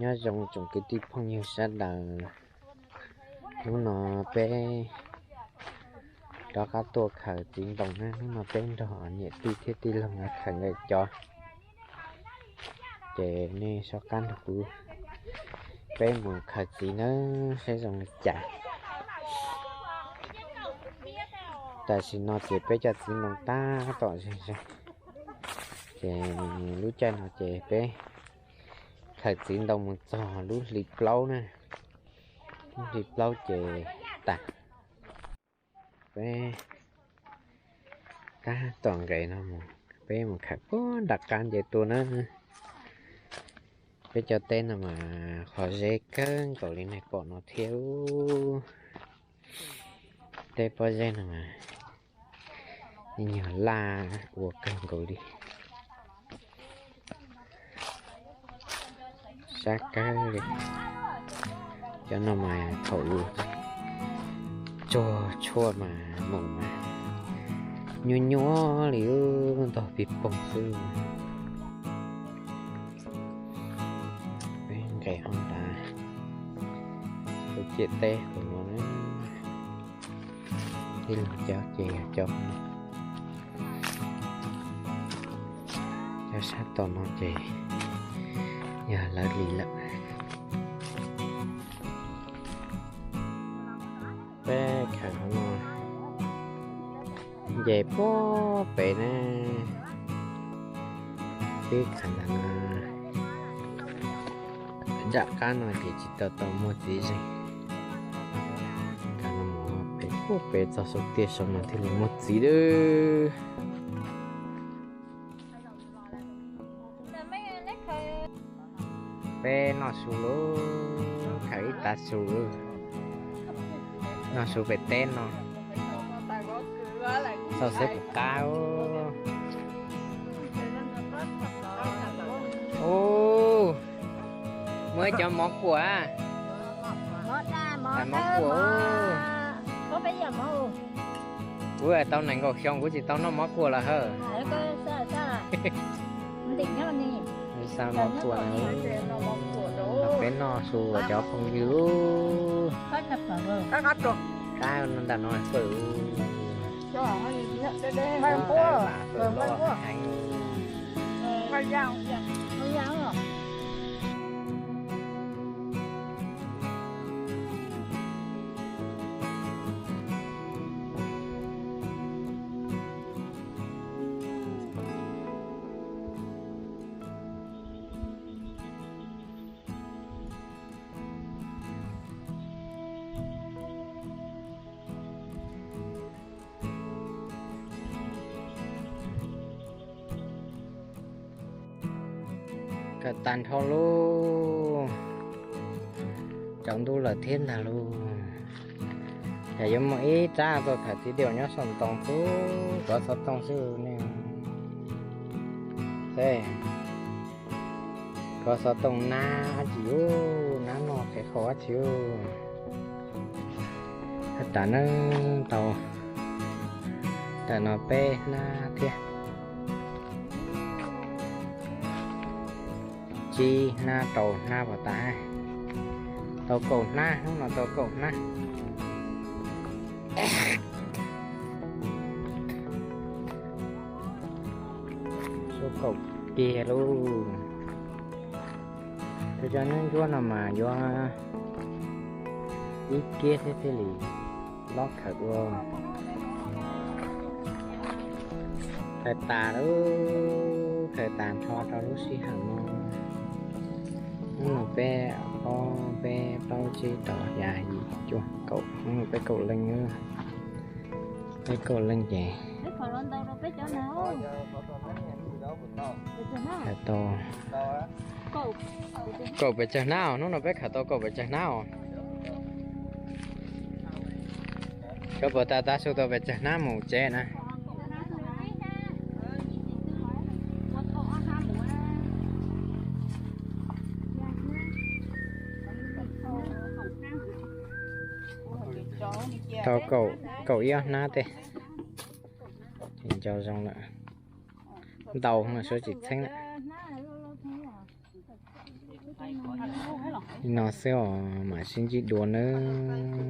Nyob zoo tsoom kwv tij phooj ywg sawv daws, hnub no peb rov qab tuaj khaws txiv ntoo na. Hnub no peb nrog niam tij thiab tij laug khaws nqaij cov. Ces nej soj qab nrog kuv, peb mus khaws txiv na, saib zoo li cas. Tam sim no ces peb cov txiv ntoo tab tom zeeg zeeg, ces lub caij no ces peb khaws txiv ntoo mus txog lub hli plaub na. Lub hli plaub ces tas. Peb tab tom nqes no mus, peb mus khaws puag nram qab nce tuaj na. Peb cov teb no mas qhov zeb kawg nkaus li nej pom no thiab. Teb pob zeb no mas nyuag laj ua kawg nkaus li. Sab kawg li. Cov no mas thaum tsuag tshuaj mas mus mas nyuaj nyuaj li, ntog pig poog xwb. Peb nqes ob nrad, kuv ciam teb kuv no na. Tij laug cov ces yog cov, cov sab tom no ces yog lawv li lawm. Peb khaws qhov no nce puag pem na, peb khaws ntawm no. Nram qab no ces tsis tau tau muaj txiv zeeg. Khaws no mus pem puag pem txog saum tiaj saum no thiaj li muaj txiv lawm. Peb noj su lauj, khaws ib tav su lauj. Noj su pem teb no, txaus xwb puas qab. Ub, muaj ib cov mov kuam. Mov kuam. Kuv tau nees nkaum xyoo kuv tsis tau noj mov kuam los hawj. Xa mov kuam, peb noj su cov phooj ywg. Qab ntawm no fawm. Kawm tag nrho lauj, tsaus ntuj lawm thiab ntag lauj. Yog yuav muaj ib tsab tuaj khaws txiv diam nyob saum ntoo xwb, kov xov tooj xwb ne. Kov xov tooj nab dab tsi ub, nab noj qe qhau dab tsi ub. Tab tom neb tau, tam no peb hnab thiab. Tsib hnab rau hnab puas tas? Tau kaum hnab, hnub no tau kaum hnab. Kaum kiag lauj. Peb cov nab ntsuab no mas yuav ib kiag thiab thiaj li lob khaws ua. Khaws tas lauj, khaws tas nrho rau lub sij hawm no. Hnub no peb ob peb plaub tsib rau xya yim cuaj kaum, hnub no peb kaum leej, peb kaum leej ces khaws tau kaum pes tsawg hnab os. Hnub no peb khaws tau kaum pes tsawg hnab os. Koj puas tas tav su tau pes tsawg hnab mus tsev na? Tau kaum ib ob hnab tej. Ces nco zoo lawm. Ntau no suav tsis txheeb lawm. Li no xwb os, mam sib ntsib dua nawb.